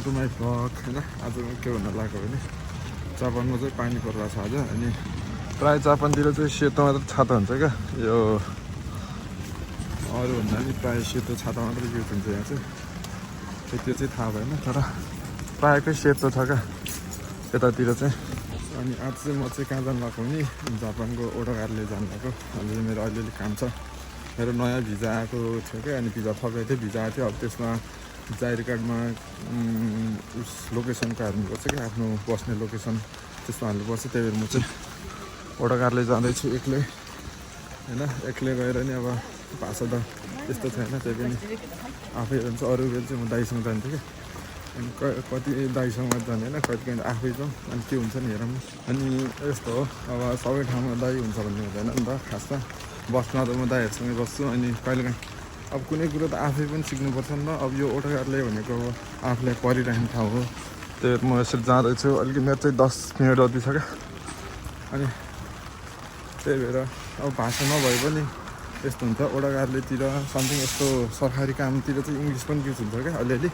To my vlog होइन। आज म के भन्न लाग्यो भने जापानमा चाहिँ पानी परिरहेको छ आज। अनि प्रायः जापानतिर चाहिँ सेतो मात्र छाता हुन्छ क्या, यो अरूभन्दा नि प्रायः सेतो छाता मात्र युज हुन्छ यहाँ चाहिँ। त्यो चाहिँ थाहा भएन, तर प्रायःकै सेतो छ क्या यतातिर चाहिँ। अनि आज चाहिँ म चाहिँ कहाँ जानु भएको भने जापानको ओडोगारले जानु भएको। अनि मेरो अलिअलि काम छ, मेरो नयाँ भिजा आएको थियो क्या। अनि भिजा थपेको थियो, भिजा आएको थियो। अब त्यसमा जाहेर कार्डमा उस लोकेसनको हाल्नुपर्छ क्या, आफ्नो बस्ने लोकेसन त्यसमा हाल्नुपर्छ। त्यही भएर म चाहिँ ओडोगारले जाँदैछु एक्लै होइन। एक्लै गएर नि अब भाषा त त्यस्तो छैन, त्यही पनि आफै जान्छ। अरू बेला चाहिँ म दाइसँग जान्थेँ क्या। अनि कति दाइसँग जाने होइन, कति आफै जाउँ। अनि के हुन्छ नि हेरौँ। अनि यस्तो हो, अब सबै ठाउँमा दाइ हुन्छ भन्ने हुँदैन नि त। खासमा बस्न त म दाइहरूसँगै बस्छु। अनि कहिलेकाहीँ अब कुनै कुरो त आफै पनि सिक्नुपर्छ नि त। अब यो ओडोगारले भनेको अब आफूलाई परिरहने ठाउँ हो। त्यही भएर म यसरी जाँदैछु। अलिकति मेरो चाहिँ 10 मिनट जति छ क्या। अनि त्यही भएर अब भाषा नभए पनि यस्तो हुन्छ ओडोगारलेतिर समथिङ यस्तो सरकारी कामतिर चाहिँ इङ्ग्लिस पनि युज हुन्छ क्या अलिअलि।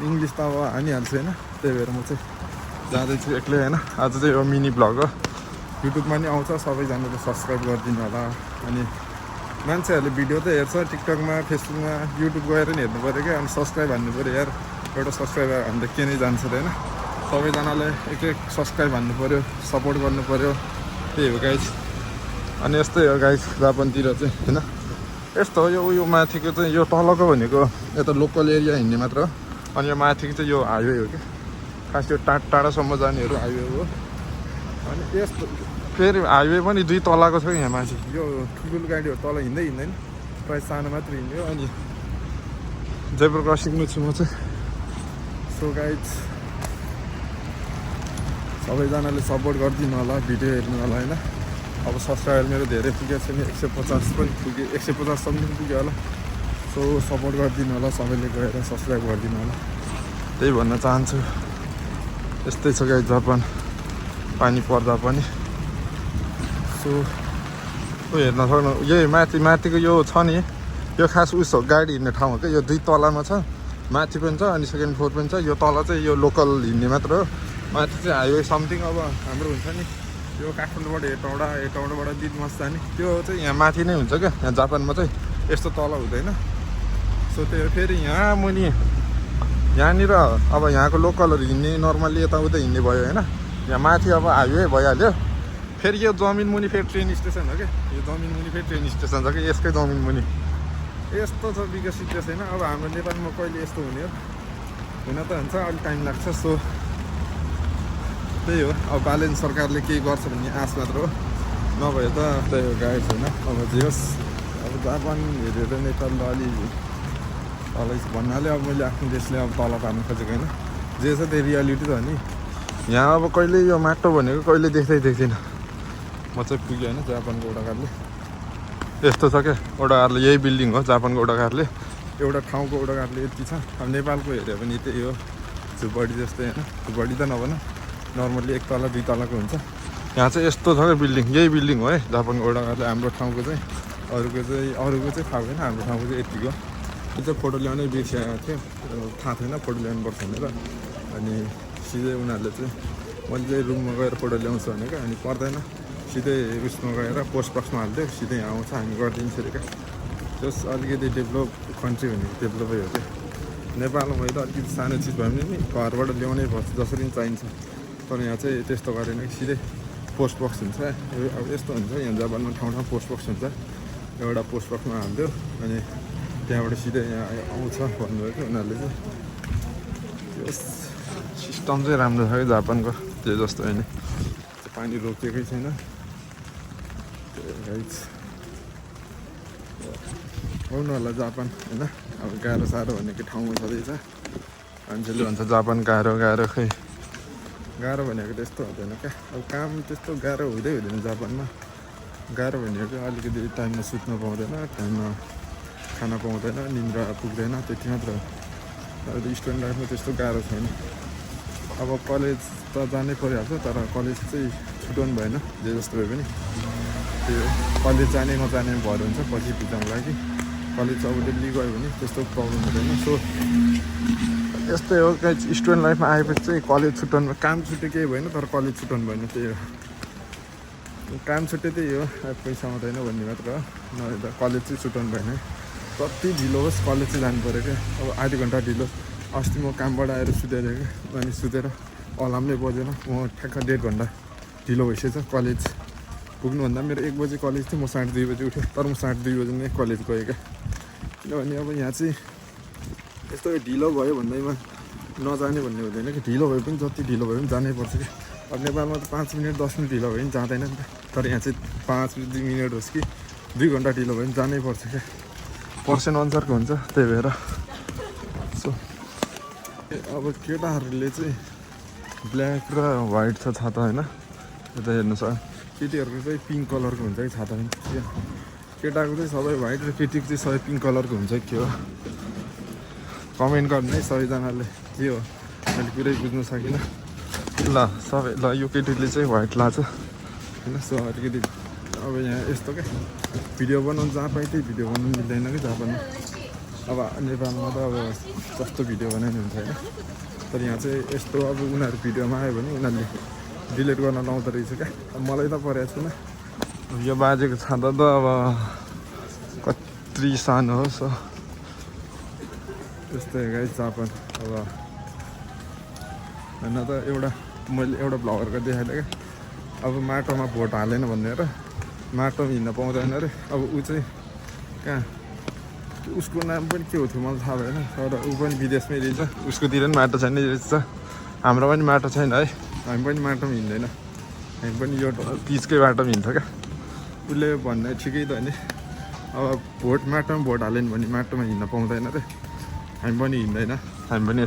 इङ्ग्लिस त अब हानिहाल्छु होइन। त्यही भएर म चाहिँ जाँदैछु एक्लै होइन। आज चाहिँ यो मिनी भ्लग हो, युट्युबमा नि आउँछ, सबैजनाले सब्सक्राइब गरिदिनु होला। अनि मान्छेहरूले भिडियो त हेर्छ टिकटकमा, फेसबुकमा, युट्युब गएर नि हेर्नु पऱ्यो क्या। अनि सब्सक्राइब हान्नु पऱ्यो यार, एउटा सब्सक्राइब हान्दा के नै जान्छ त होइन। सबैजनाले एक एक सब्सक्राइब हान्नु पऱ्यो, सपोर्ट गर्नु पऱ्यो। त्यही हो गाइज। अनि यस्तै हो गाइज जापानतिर चाहिँ होइन। यस्तो हो, यो उयो माथिको चाहिँ यो तलको भनेको यता लोकल एरिया हिँड्ने मात्र हो। अनि यो माथिको चाहिँ यो हाइवे हो क्या, खास यो टाढासम्म जानेहरू हाइवे हो। अनि यस्तो फेरि हाइवे पनि 2 तलाको छ यहाँ माथि। यो ठुल्ठुलो गाडीहरू तल हिँड्दैन, प्रायः सानो मात्र हिँड्यो। अनि जेब्रा क्रसिङमा छु म चाहिँ। सो गाइज सबैजनाले सपोर्ट गरिदिनु होला, भिडियो हेर्नु होला होइन। अब सब्सक्राइबर मेरो धेरै पुगेको छैन, 150 पनि पुग्यो, 150 समथिङ पुग्यो होला। सो सपोर्ट गरिदिनु होला, सबैले गएर सब्सक्राइब गरिदिनु होला, त्यही भन्न चाहन्छु। यस्तै छ गाइज जापान, पानी पर्दा पनि। सो हेर्न सक्नु, यही माथिको यो छ नि, यो खास उस हो गाडी हिँड्ने ठाउँ हो क्या। यो 2 तलामा छ, माथि पनि छ अनि सेकेन्ड फ्लोर पनि छ। यो तल चाहिँ यो लोकल हिँड्ने मात्र हो, माथि चाहिँ हाइवे समथिङ। अब हाम्रो हुन्छ नि यो काठमाडौँबाट हेटौँडाबाट दिदमस जाने, त्यो चाहिँ यहाँ माथि नै हुन्छ क्या। यहाँ जापानमा चाहिँ यस्तो तल हुँदैन। सो त्यो फेरि यहाँ मुनि यहाँनिर अब यहाँको लोकलहरू हिँड्ने नर्मल्ली यताउता हिँड्ने भयो होइन। यहाँ माथि अब हाइवे भइहाल्यो। फेरि यो जमिन मुनि फेरि ट्रेन स्टेसन हो क्या। यो जमिन मुनि फेरि ट्रेन स्टेसन छ कि, यसकै जमिन मुनि यस्तो छ, विकसित छैन। अब हाम्रो नेपालमा कहिले यस्तो हुने हो, हुन त हुन्छ, अलिक टाइम लाग्छ। सो त्यही हो, अब बालेन सरकारले केही गर्छ भन्ने आश मात्र हो, नभए त त्यही हो गाइड होइन। अब जे होस्, अब जापान हेरेर नेपाल त अलि तलै भन्नाले अब मैले आफ्नो देशले अब तल पार्नु खोजेको होइन। जे छ त्यही रियालिटी त हो नि। यहाँ अब कहिले यो माटो भनेको कहिले देख्दिनँ। म चाहिँ पुगेँ होइन जापानको ओडोगारले। यस्तो छ क्या ओडोगारले, यही बिल्डिङ हो जापानको ओडोगारले। एउटा ठाउँको ओडोगारले यति छ। अब नेपालको हेऱ्यो भने त्यही हो, झुपडी जस्तै होइन। झुपडी त नभन, नर्मल्ली 1 तला 2 तलाको हुन्छ। यहाँ चाहिँ यस्तो छ क्या बिल्डिङ, यही बिल्डिङ हो है जापानको ओडोगारले। हाम्रो ठाउँको चाहिँ अरूको चाहिँ थाहा भएन, हाम्रो ठाउँको चाहिँ यतिको। यो चाहिँ फोटो ल्याउनै बिर्सिएको थियो, थाहा थिएन फोटो ल्याउनुपर्छ भनेर। अनि सिधै उनीहरूले चाहिँ मैले चाहिँ रुममा गएर फोटो ल्याउँछु भनेको, अनि पर्दैन, सिधै उयसमा गएर पोस्ट बक्समा हालिदियो, सिधै आउँछ, हामी गरिदिन्छु अरे क्या। जस अलिकति डेभलप कन्ट्री भनेको डेभलपै हो क्या। नेपालमा मैले अलिकति सानो चिज भयो भने नि घरबाट ल्याउनै पर्छ, जसरी पनि चाहिन्छ। तर यहाँ चाहिँ त्यस्तो गरेन कि सिधै पोस्ट बक्स हुन्छ। अब यस्तो हुन्छ यहाँ जापानमा ठाउँ पोस्ट बक्स हुन्छ। एउटा पोस्ट बक्समा हालिदियो अनि त्यहाँबाट सिधै यहाँ आउँछ भन्नुभयो कि उनीहरूले चाहिँ। त्यो सिस्टम चाहिँ राम्रो छ कि जापानको, त्यो जस्तो होइन। पानी रोकिएकै छैन। आउनु होला जापान होइन। अब गाह्रो साह्रो भनेको ठाउँमा छँदैछ। मान्छेले भन्छ जापान गाह्रो खै गाह्रो भनेको त्यस्तो हुँदैन क्या। अब काम त्यस्तो गाह्रो हुँदैन जापानमा। गाह्रो भनेको अलिकति टाइममा सुत्न पाउँदैन, टाइममा खाना पाउँदैन, निन्द्रा पुग्दैन, त्यति मात्र हो। अब स्टुडेन्ट लाइफमा त्यस्तो गाह्रो छैन। अब कलेज त जानै परिहाल्छ, तर कलेज चाहिँ छुट्याउनु भएन, जे जस्तो भए पनि। त्यो कलेज जाने नजाने भएर हुन्छ पछि भिजाउनु लागि। कलेज अब डेली गयो भने त्यस्तो प्रब्लम हुँदैन। सो यस्तै हो गाइज स्टुडेन्ट लाइफमा आएपछि चाहिँ कलेज छुट्याउनु काम छुट्यो केही भएन तर कलेज छुट्याउनु भएन त्यही हो काम छुट्यो त्यही हो पैसा आउँदैन भन्ने मात्र हो नभए त कलेज चाहिँ छुट्याउनु भएन कति ढिलो होस् कलेज चाहिँ जानु पऱ्यो क्या अब आधी घन्टा ढिलो अस्ति म कामबाट आएर सुतेर क्या अनि सुतेर अलार्मले बजेन म ठ्याक्क 1.5 घन्टा ढिलो भइसकेछ कलेज पुग्नुभन्दा मेरो 1 बजे कलेज थियो म 2:30 बजे उठेँ तर म 2:30 बजे नै कलेज गएँ क्या किनभने अब यहाँ चाहिँ यस्तो ढिलो भयो भन्दैमा नजाने भन्ने हुँदैन कि ढिलो भए पनि जति ढिलो भए पनि जानै पर्छ कि अब नेपालमा त 5 मिनट 10 मिनट ढिलो भयो भने जाँदैन नि त तर यहाँ चाहिँ 5 मिनट होस् कि 2 घन्टा ढिलो भयो भने जानै पर्छ क्या पर्सेन्ट अनुसारको हुन्छ त्यही भएर सो अब केटाहरूले चाहिँ ब्ल्याक र व्हाइट छ छाता होइन यता हेर्नुहोस् केटीहरूको चाहिँ पिङ्क कलरको हुन्छ कि छाता पनि केटाको चाहिँ सबै व्हाइट र केटीको चाहिँ सबै पिङ्क कलरको हुन्छ के हो कमेन्ट गर्नु है सबैजनाले के हो मैले पुरै बुझ्नु सकिनँ ल सबै ल यो केटीले चाहिँ व्हाइट लाछ होइन सो अलिकति अब यहाँ यस्तो क्या भिडियो बनाउनु जहाँ पाएँ त्यही भिडियो बनाउनु मिल्दैन कि जापानमा अब नेपालमा त अब जस्तो भिडियो बनाइनु हुन्छ होइन तर यहाँ चाहिँ यस्तो अब उनीहरू भिडियोमा आयो भने उनीहरूले डिलिट गर्न लाउँदो रहेछ क्या अब मलाई त परेको छैन यो बाजेको छाता त अब कति सानो हो सो त्यस्तै गाइस जापान अब होइन त एउटा मैले एउटा भ्लगरको देखाएको क्या अब माटोमा भोट हालेन भनेर माटोमा हिँड्न पाउँदैन अरे अब ऊ चाहिँ कहाँ उसको नाम पनि के हो थियो मलाई थाहा भएन तर ऊ पनि विदेशमै रहेछ उसकोतिर पनि माटो छैन रहेछ हाम्रो पनि माटो छैन है हामी पनि माटोमा हिँड्दैन हामी पनि यो पिचकै बाटोमा हिँड्छ क्या उसले भन्ने ठिकै त नि अब माटोमा भोट हाल्यो भने माटोमा हिँड्न पाउँदैन रे हामी पनि हिँड्दैन हामी पनि